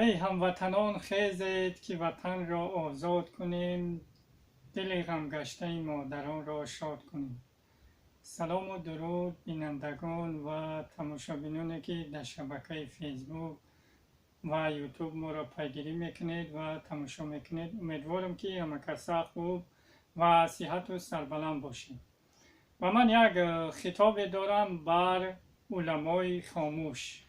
Эй ҳамватанон, хезед, ки ватанро озод кунем, дили ғамгаштаи модаронро шод кунем. Салому дуруд, бинандагон ва тамошобиноне, ки дар шабакаи Фейсбук ва Ютуб моро пайгирӣ мекунед ва тамошо мекунед. Умедворам, ки ҳамакаса хуб ва сиҳату сарбаланд бошед. Ва ман як хитобе дорам бар уламои хомӯш.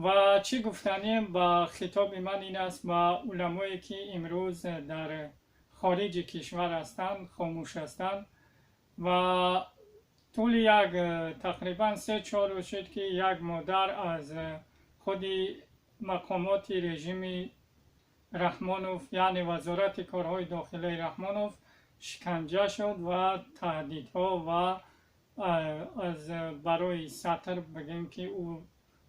Ва чӣ гуфтанем ба хитоби ман ин аст: ба уламое, ки имрӯз дар хориҷи кишвар ҳастанд, хомӯш ҳастанд. Ва тӯли як тақрибан 3-4 рӯз шуд, ки як модар аз худи мақомоти режими Раҳмонов, яъне Вазорати корҳои дохилаи Раҳмонов, шиканҷа шуд ва таҳдидҳо ва аз барои сатр бигем, ки ӯ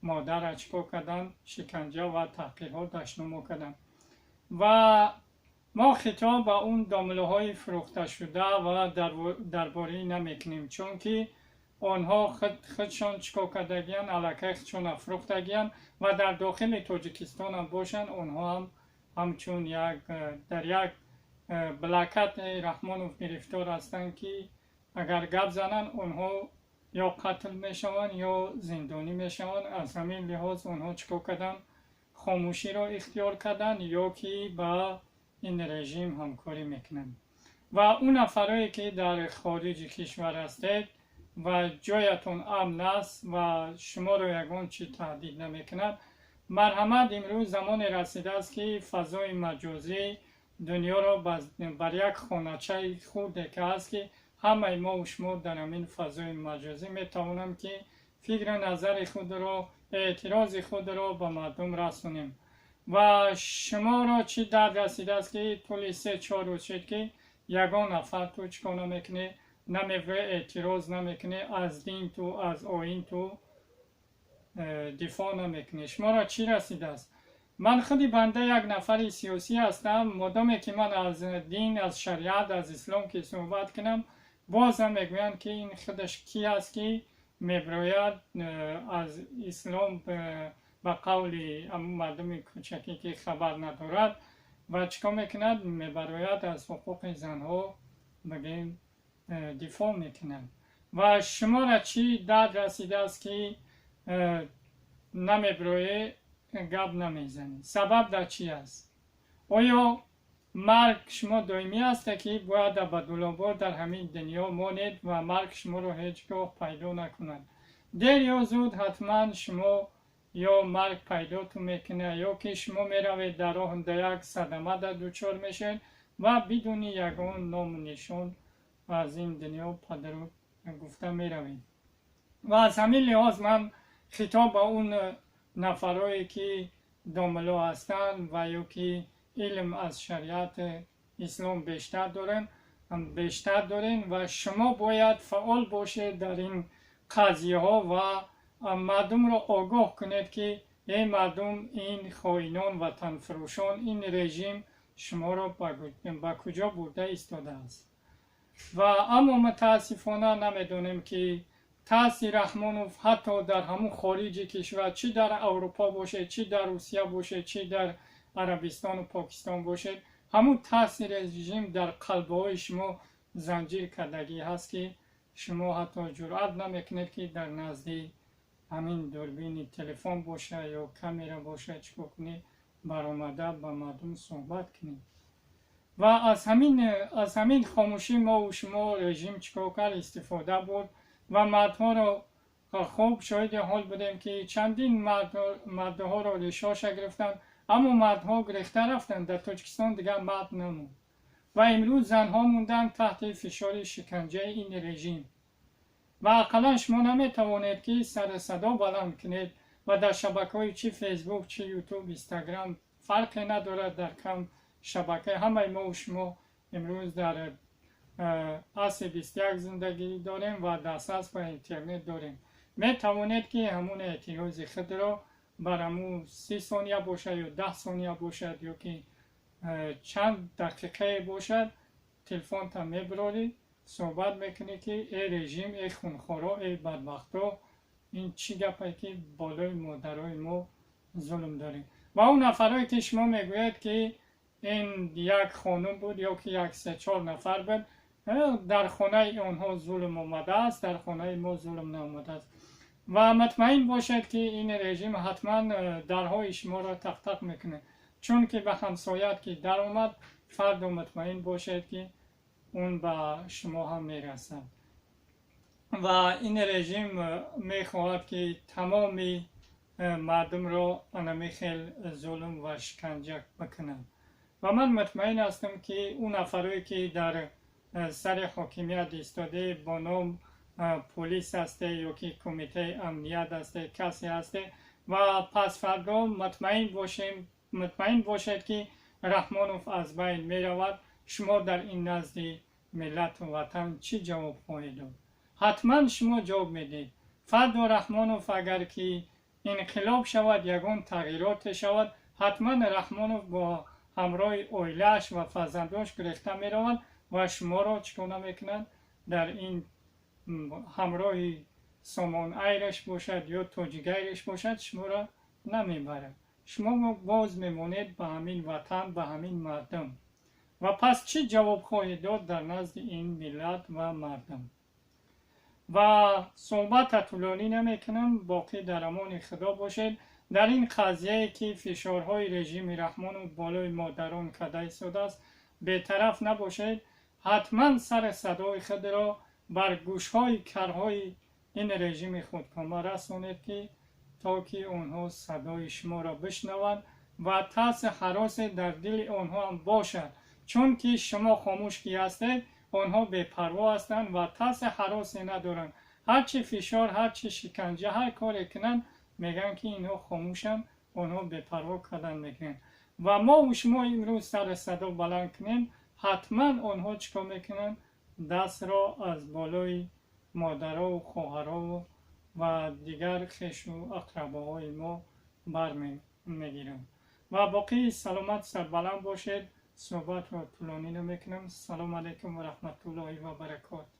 модарра чӣ кор карданд, шиканҷа ва таҳқирҳо, дашномҳо карданд. Ва мо хитоб ба он домлаҳои фурӯхташуда ва дарборӣ намекунем, чунки онҳо худшон чӣ кор кардагиянд, аллакай худшона фурӯхтагиянд ва дар дохили Тоҷикистонам бошанд, онҳо ҳам ҳамчун як дар як блокади Раҳмонов гирифтор ҳастанд, ки агар гап зананд, онҳо ё қатл мешаванд, ё зиндонӣ мешаванд. Аз ҳамин лиҳоз онҳо чӣ кор карданд? Хомӯширо ихтиёр карданд ё ки ба ин режим ҳамкорӣ мекунанд. Ва он нафарое, ки дар хориҷи кишвар ҳастед ва ҷоятон амн аст ва шуморо ягон чӣ таҳдид намекунад, марҳамат, имрӯз замоне расидааст, ки фазои маҷозӣ дунёро бар як хоначаи хурде ки ҳаст, ки ҳамаи мо шумо дар ҳамин фазои маҷозӣ метавонам, ки фикру назари худро, эътирози худро ба мардум расонем. Ва шуморо чӣ дард расидааст, ки тӯли 3-4 рӯз шуд, ки ягон нафар ту чӣ кор намекунӣ, намебурӣ, эътироз намекунӣ, аз дин ту, аз оин ту дифоъ намекунӣ? Шуморо чӣ расидааст? Ман худи банда як нафари сиёсӣ ҳастам. Модоме ки ман аз дин, аз шариат, аз ислом ки суҳбат кунам, бозам мегӯянд, ки ин худаш кӣ аст, ки мебирояд, аз ислом, ба қавли ҳамун мардуми кӯчакӣ, ки хабар надорад, ва чӣ кор мекунад, мебарояд, аз ҳуқуқи занҳо, бигем, дифоъ мекунад. Ва шуморо чӣ дард расидааст, ки намебироӣ, гап намезанӣ? Сабаб дар чӣ аст? Оё марг шумо доимӣ аста, ки бояд абадулобод дар ҳамин дунё монед ва марг шуморо ҳеҷ гоҳ пайдо накунад? Дер ё зуд ҳатман шумо ё марг пайдотон мекунад, ё ки шумо меравед, дар роҳ дар як садама дар дучор мешавед ва бидуни ягон ному нишон аз ин дунё падару гуфта меравед. Ва аз ҳамин лиҳоз ман хитоб ба он нафарое, ки домло ҳастанд ва ё ки илм аз шариати ислом бештар доранд, бештар дорем, ва шумо бояд фаъол бошед дар ин қазияҳо ва мардумро огоҳ кунед, ки эй мардум, ин хоинон, ватанфурӯшон, ин режим шуморо ба куҷо бурда истодааст. Ва аммо мутаассифона намедонем, ки таъси Раҳмонов ҳатто дар ҳамун хориҷи кишвар, чӣ дар Аврупо бошед, чӣ дар Русия бошед, чӣ дар Арабистону Покистон бошед, ҳамун таъси режим дар қалбҳои шумо занҷир кардагӣ ҳаст, ки шумо ҳатто ҷуръат намекунед, ки дар назди ҳамин дурбини телефон боша ё камера боша, чӣ кор кунӣ, баромада ба мардум суҳбат кунед. Ва аз ҳамин хомӯшӣ мову шумо режим чӣ кор кард? Истифода бурд. Ва мардҳоро хуб шоҳиди ҳол будем, ки чандин мардҳоро решоша гирифтанд, аммо мардҳо гирехта рафтанд, дар Тоҷикистон дигар мард намонд ва имрӯз занҳо монданд таҳти фишори шиканҷаи ин режим. Ва ақаллан шумо наметавонед, ки сари садо баланд кунед ва дар шабакаҳои чи Фейсбук, чи Ютуб, Инстаграм, фарқе надорад, дар кам шабакаи ҳамаи мову шумо имрӯз дар асри 21 зиндагӣ дорем ва дастрас ба интернет дорем, метавонед, ки ҳамун эътирози худро бар ҳамун 30 сония бошад ё 10 сония бошад, ё ки чанд дақиқае бошад, телефонта мебирорӣ, суҳбат мекунӣ, ки эй режим, эй хунхоро, эй бадбахто, ин чӣ гапе, ки болои модарои мо Зулм дорем. Ва он нафарое, ки шумо мегӯед, ки ин як хонум буд ё ки як се чор нафар буд, дар хонаи онҳо зулм омадааст, дар хонаи мо зулм наомадааст. Ва мутмаин бошед, ки ин режим ҳатман дарҳои шуморо тақ-тақ мекунад, чунки ба ҳамсоят ки даромад, фардо мутмаин бошед, ки он ба шумо ҳам мерасад. Ва ин режим мехоҳад, ки тамоми мардумро анами хел зулм ва шиканҷа бикунад. Ва ман мутмаин ҳастам, ки он нафарое, ки дар сари ҳокимият истода, бо ном полис ҳасте ё ки кумитаи амният ҳасте, касе ҳасте, ва пасфардо мутмаин бошем, мутмаин бошед, ки Раҳмонов аз байн меравад. Шумо дар ин назди миллату ватан чӣ ҷавоб хоҳед дод? Ҳатман шумо ҷавоб медиҳед. Фардо Раҳмонов агар ки инқилоб шавад, ягон тағйироте шавад, ҳатман Раҳмонов бо ҳамроҳи оилааш ва фарзандош гирифта мераванд ва шуморо чӣ кор намекунанд? Дар ин ҳамроҳи Сомон Айраш бошад ё Тоҷикайраш бошад, шуморо намебарад. Шумо боз мемонед ба ҳамин ватан, ба ҳамин мардум. Ва пас чӣ ҷавоб хоҳед дод дар назди ин миллат ва мардум? Ва суҳбата тӯлонӣ намекунам. Боқӣ дар амони Худо бошед. Дар ин қазияе, ки фишорҳои режими Раҳмонов болои модарон карда истодааст, бетараф набошед. Ҳатман сари садои худро бар гӯшҳои карҳои ин режими худкома расонед, ки то ки онҳо садои шуморо бишнаванд ва тарси ҳаросе дар дили онҳо ҳам бошад, чунки шумо хомӯш ки ҳастед, онҳо бепарво ҳастанд ва тарси ҳаросе надоранд. Ҳарчи фишор, ҳарчи шиканҷа, ҳар коре кунанд, мегӯянд, ки инҳо хомӯшанд, онҳо бепарво кардан мекунанд. Ва мову шумо имрӯз сари садо баланд кунем, ҳатман онҳо чӣ кор мекунанд? Дастро аз болои модарову хоҳарову ва дигар хешу ақрабоҳои мо бармегиранд. Ва боқӣ саломат, сарбаланд бошед. Суҳбатро тӯлонӣ намекунам. Салому алайкум ва раҳматуллоҳи ва баракоту.